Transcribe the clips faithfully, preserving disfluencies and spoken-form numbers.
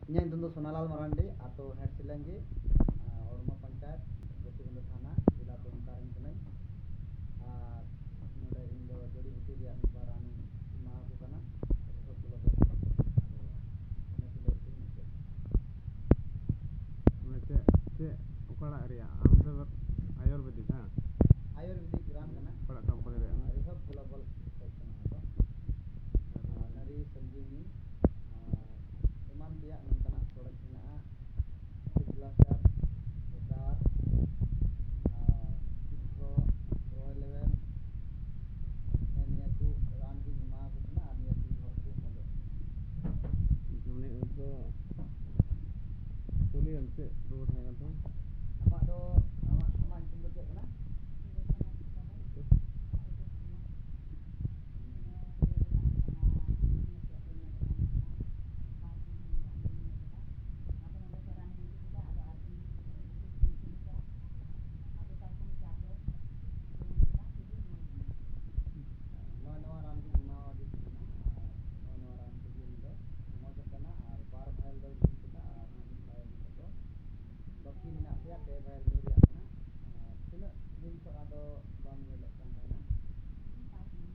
ᱤᱧᱟᱹᱜ ᱧᱩᱛᱩᱢ ᱫᱚ ᱥᱳᱱᱟᱞᱟᱞ ᱢᱟᱨᱟᱱᱰᱤ, ᱟᱛᱳ ᱦᱮᱸᱰᱥᱤᱞᱟᱹᱝᱜᱤ, ᱟᱨ ᱦᱚᱲᱢᱚ ᱯᱚᱧᱪᱟᱭᱮᱛ, ᱜᱳᱯᱤᱵᱚᱱᱫᱷᱚ ᱛᱷᱟᱱᱟ, ᱡᱮᱞᱟ ᱫᱩᱢᱠᱟ ᱨᱮᱱ ᱠᱟᱹᱱᱟᱹᱧ᱾ ᱟᱨ ᱱᱚᱰᱮ ᱤᱧ ᱫᱚ ᱡᱩᱲᱤ ᱵᱩᱴᱤ ᱨᱮᱭᱟᱜ ᱢᱤᱫ ᱵᱟᱨ ᱨᱟᱱ ᱤᱧ ᱮᱢᱟ ᱠᱚ ᱠᱟᱱᱟ᱾ ᱟᱫᱚ ᱤᱱᱟᱹ ᱠᱚ ᱞᱟᱹᱭ ᱠᱟᱛᱮ ᱤᱧ ᱢᱩᱪᱟᱹᱫ᱾ ᱢᱟᱱᱮ ᱪᱮᱫ, ᱪᱮᱫ, ᱚᱠᱟᱴᱟᱜ ᱨᱮᱭᱟᱜ? ᱟᱢ ᱥᱮ ᱟᱭᱩᱨᱵᱮᱫᱤᱠ, ᱦᱮᱸ? ᱟᱭᱩᱨᱵᱮᱫᱤᱠ ᱨᱟᱱ ᱠᱟᱱᱟ᱾ ᱚᱠᱟᱴᱟᱜ ᱠᱳᱢᱯᱟᱱᱤ ᱨᱮᱭᱟᱜ? ᱨᱤᱦᱟᱵ ᱜᱞᱳᱵᱟᱞ ᱠᱷᱚᱡ ᱠᱟᱱᱟ ᱚᱱᱟ ᱫᱚ᱾ ᱟᱨ ᱱᱟᱨᱤ ᱥᱚᱧᱡᱤᱵᱤᱱᱤ, ᱟᱨ ᱮᱢᱟᱱ ᱛᱮᱭᱟᱜ ᱱᱚᱝᱠᱟᱱᱟᱜ ᱯᱨᱚᱰᱟᱠᱴ ᱢᱮᱱᱟᱜᱼᱟ᱾ ᱥᱤᱠᱥ ᱵᱞᱟᱥᱴᱟᱨ, ᱨᱚᱴᱟᱨ, ᱟᱨ ᱯᱨᱳ, ᱯᱨᱳ ᱤᱞᱮᱵᱷᱮᱱ, ᱱᱤᱭᱟᱹ ᱠᱚ ᱨᱟᱱ ᱜᱤᱧ ᱮᱢᱟ ᱠᱚ ᱠᱟᱱᱟ ᱟᱨ ᱱᱤᱭᱟᱹ ᱠᱚ ᱦᱚᱲ ᱠᱚ ᱢᱚᱡᱚᱜ ᱠᱟᱱᱟ᱾ ᱩᱱᱤ ᱫᱚ ᱠᱩᱞᱤᱭᱮᱢ ᱪᱮᱫ ᱨᱩᱣᱟᱹ ᱛᱟᱦᱮᱸ ᱠᱟᱱ ᱛᱟᱢᱟ? ᱟᱢᱟᱜ ᱫᱚ, ᱟᱢᱟᱜ, ᱟᱢᱟᱜ ᱧᱩᱛᱩᱢ ᱫᱚ ᱪᱮᱫ ᱠᱟᱱᱟ? ᱱᱚᱣᱟ, ᱱᱚᱣᱟ ᱨᱟᱱ ᱜᱮ ᱮᱢᱟᱣᱟᱫᱮ ᱛᱟᱦᱮᱱᱟ᱾ ᱟᱨ ᱱᱚᱣᱟ, ᱱᱚᱣᱟ ᱨᱟᱱ ᱛᱮᱜᱮ ᱩᱱᱤ ᱫᱚ ᱢᱚᱡᱽ ᱟᱠᱟᱱᱟ᱾ ᱟᱨ ᱵᱟᱨ vial ᱫᱚᱭ ᱧᱩ ᱠᱮᱫᱟ ᱟᱨ ᱦᱟᱸᱜ ᱢᱤᱫ vial ᱱᱤᱛᱚᱜ ᱫᱚ ᱵᱟᱹᱠᱤ ᱢᱮᱱᱟᱜ ᱛᱟᱭᱟ, ᱯᱮ vial ᱧᱩ ᱨᱮᱭᱟᱜ ᱠᱟᱱᱟ᱾ ᱟᱨ ᱛᱤᱱᱟᱹᱜ ᱫᱤᱱ ᱠᱷᱚᱱ ᱟᱫᱚ ᱵᱟᱢ ᱧᱮᱞᱮᱫ ᱠᱟᱱ ᱛᱟᱦᱮᱱᱟ? ᱯᱟᱸᱪ ᱫᱤᱱ᱾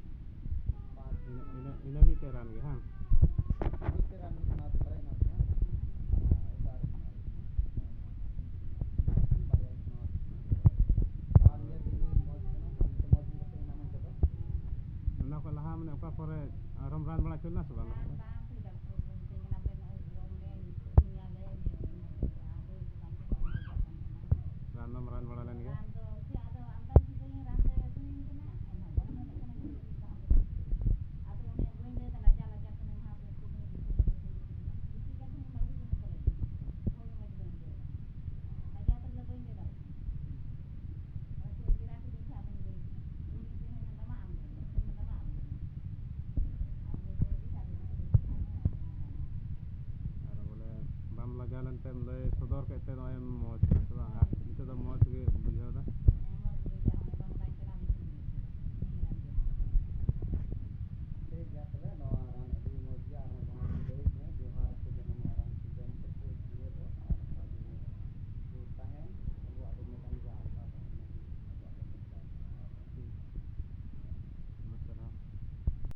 ᱤᱱᱟᱹ, ᱤᱱᱟᱹ, ᱤᱱᱟᱹ ᱢᱤᱫᱴᱮᱡ ᱨᱟᱱ ᱜᱮ, ᱦᱟᱝ? ᱢᱤᱫᱴᱮᱡ ᱨᱟᱱ ᱜᱮ ᱮᱢᱟ ᱫᱮ ᱠᱟᱱᱟ, ᱮᱢᱟ ᱫᱮ ᱠᱟᱱᱟ᱾ ᱟᱨ ᱮᱴᱟᱜ ᱨᱮ ᱮᱢᱟ ᱫᱮ ᱠᱟᱱᱟ᱾ ᱵᱟᱨᱭᱟ ᱜᱮ ᱮᱢᱟ ᱫᱮ ᱠᱟᱱᱟ᱾ ᱟᱨ ᱱᱤᱭᱟᱹ ᱛᱤᱱ ᱫᱤᱱ ᱢᱚᱡᱽ ᱠᱟᱱᱟ, ᱟᱢ ᱫᱚ ᱢᱚᱡᱽ ᱜᱮ ᱠᱟᱛᱮ ᱢᱮᱱᱟᱢᱟ ᱱᱤᱛᱚᱜ ᱫᱚ? ᱚᱱᱟ ᱠᱷᱚᱱ ᱞᱟᱦᱟ ᱢᱟᱱᱮ ᱚᱠᱟ ᱠᱚᱨᱮ ᱟᱨᱦᱚᱸᱢ ᱨᱟᱱ ᱵᱟᱲᱟ ᱦᱚᱪᱚ ᱞᱮᱱᱟ ᱥᱮ ᱵᱟᱝ? ᱨᱟᱱ ᱫᱚᱢ ᱨᱟᱱ ᱵᱟᱲᱟ ᱞᱮᱱ ᱜᱮᱭᱟ? ᱟᱨ ᱵᱚᱞᱮ ᱵᱟᱢ ᱞᱟᱡᱟᱣ ᱞᱮᱱᱛᱮᱢ ᱞᱟᱹᱭ ᱥᱚᱫᱚᱨ ᱠᱮᱫ ᱛᱮ ᱱᱚᱜᱼᱚᱭ ᱮᱢ ᱢᱚᱡᱽ ᱮᱱᱟ ᱥᱮ ᱵᱟᱝ? ᱟᱨ ᱱᱤᱛᱚᱜ ᱫᱚ ᱢᱚᱡᱽ